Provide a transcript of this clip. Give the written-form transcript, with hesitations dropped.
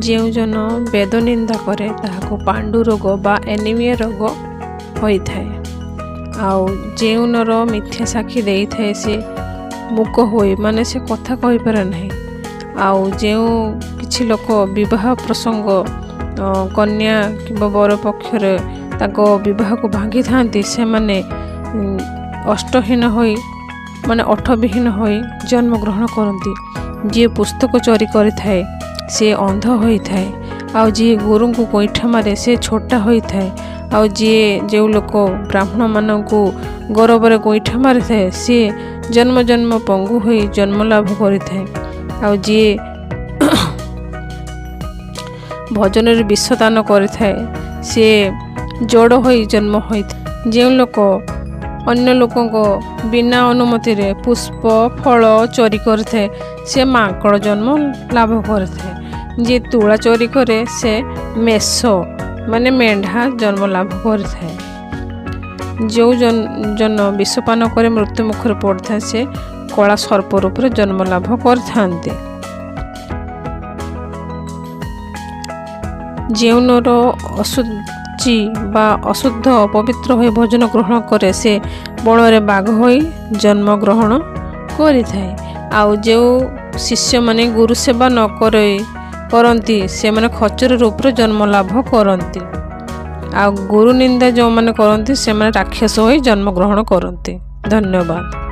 ଯେଉଁ ଜନ ବେଦ ନିନ୍ଦା କରେ, ତାହାକୁ ପାଣ୍ଡୁ ରୋଗ ବା ଏନିମିଆ ରୋଗ ହୋଇଥାଏ। ଆଉ ଯେଉଁ ନର ମିଥ୍ୟା ସାକ୍ଷୀ ଦେଇଥାଏ, ସେ ମୂକ ହୋଇ, ମାନେ ସେ କଥା କହିପାରେ ନାହିଁ। ଆଉ ଯେଉଁ କିଛି ଲୋକ ବିବାହ ପ୍ରସଙ୍ଗ କନ୍ୟା କିମ୍ବା ବର ପକ୍ଷରେ ତାଙ୍କ ବିବାହକୁ ଭାଙ୍ଗିଥାନ୍ତି, ସେମାନେ ଅଷ୍ଟହୀନ ହୋଇ, ମାନେ ଅଠବିହୀନ ହୋଇ ଜନ୍ମଗ୍ରହଣ କରନ୍ତି। ଯିଏ ପୁସ୍ତକ ଚୋରି କରିଥାଏ, ସିଏ ଅନ୍ଧ ହୋଇଥାଏ। ଆଉ ଯିଏ ଗୁରୁଙ୍କୁ ଗୋଇଠା ମାରେ, ସେ ଛୋଟା ହୋଇଥାଏ। ଆଉ ଯିଏ ଯେଉଁ ଲୋକ ବ୍ରାହ୍ମଣମାନଙ୍କୁ ଗୌରବରେ ଗୋଇଠା ମାରିଥାଏ, ସିଏ ଜନ୍ମ ଜନ୍ମ ପଙ୍ଗୁ ହୋଇ ଜନ୍ମ ଲାଭ କରିଥାଏ। ଆଉ ଯିଏ ଭୋଜନରେ ବିଷଦାନ କରିଥାଏ, ସିଏ ଜଡ଼ ହୋଇ ଜନ୍ମ ହୋଇଥାଏ। ଯେଉଁ ଲୋକ ଅନ୍ୟ ଲୋକଙ୍କ ବିନା ଅନୁମତିରେ ପୁଷ୍ପ, ଫଳ ଚୋରି କରିଥାଏ, ସେ ମାଙ୍କଡ଼ ଜନ୍ମ ଲାଭ କରିଥାଏ। ଯିଏ ତୁଳା ଚୋରି କରେ, ସେ ମେଷ ମାନେ ମେଣ୍ଢା ଜନ୍ମ ଲାଭ କରିଥାଏ। ଯେଉଁ ଜନ ବିଷପାନ କରି ମୃତ୍ୟୁ ମୁଖରେ ପଡ଼ିଥାଏ, ସେ କଳା ସର୍ପ ରୂପରେ ଜନ୍ମ ଲାଭ କରିଥାନ୍ତି। ଯେଉଁ ନର ଅଶୁଚି ବା ଅଶୁଦ୍ଧ, ଅପବିତ୍ର ହୋଇ ଭୋଜନ ଗ୍ରହଣ କରେ, ସେ ବଣରେ ବାଘ ହୋଇ ଜନ୍ମଗ୍ରହଣ କରିଥାଏ। ଆଉ ଯେଉଁ ଶିଷ୍ୟମାନେ ଗୁରୁ ସେବା ନ କରେ କରନ୍ତି, ସେମାନେ ଖଚର ରୂପରେ ଜନ୍ମ ଲାଭ କରନ୍ତି। ଆଉ ଗୁରୁ ନିନ୍ଦା ଯେଉଁମାନେ କରନ୍ତି, ସେମାନେ ରାକ୍ଷସ ହୋଇ ଜନ୍ମଗ୍ରହଣ କରନ୍ତି। ଧନ୍ୟବାଦ।